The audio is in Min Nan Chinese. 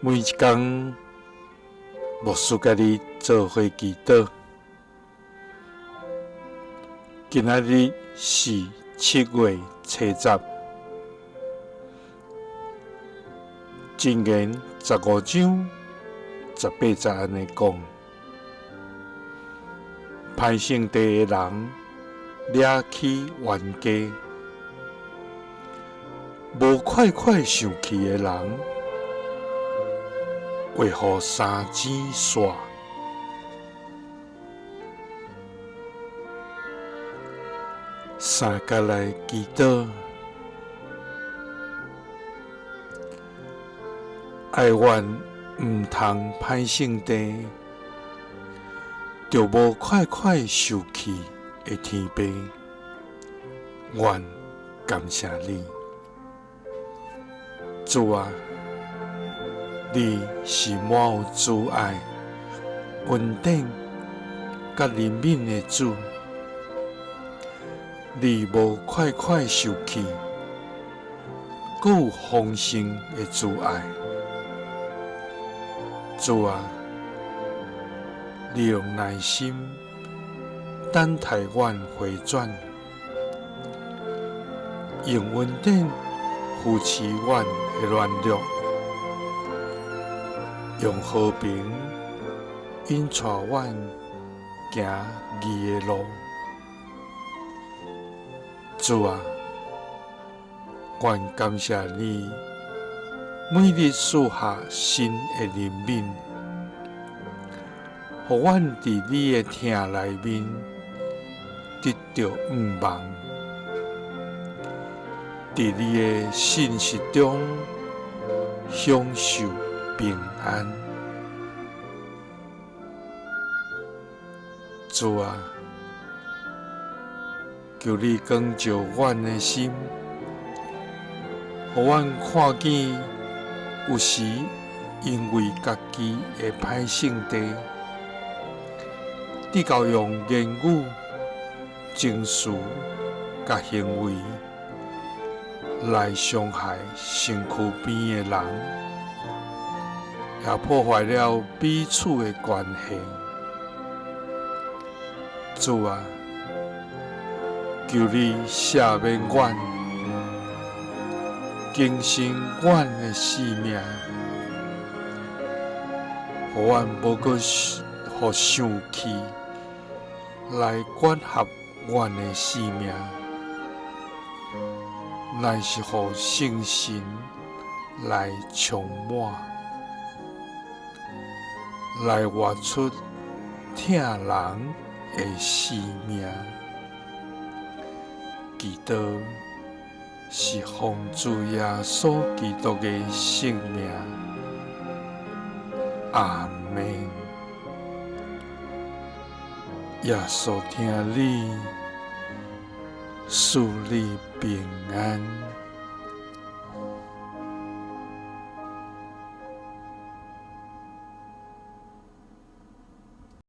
每一工，牧師佮你做伙祈禱。今仔日是7月初10，箴言15章18節按呢講：歹性地的人惹起冤家，無快快受氣的人，會予三指煞。三角來祈禱，哀怨毋通歹性地，著無快快受氣的天父，阮感謝你，主啊，你是滿有慈愛、恩典佮憐憫的主，你無快快受氣，閣有豐盛的慈愛。主啊，你用耐心等待阮回轉，用恩典扶持阮的軟弱，用和平引帶阮行義的路。主啊，阮感謝你每日賜下新的憐憫，予阮佇你的疼內面得著向望，佇你的信實中享受平安。主啊，求你光照阮的心，予阮看見有時因為家己的歹性地，直到用言語、情緒佮行為來傷害身軀邊的人，也破壞了彼此的關係。主啊，求你赦免阮，更新阮的性命，予阮無閣予生氣來管轄阮的性命，乃是予聖神來充滿，來活出疼人的生命。祈禱是奉主耶穌基督的聖名，阿們。耶穌疼你，賜你平安。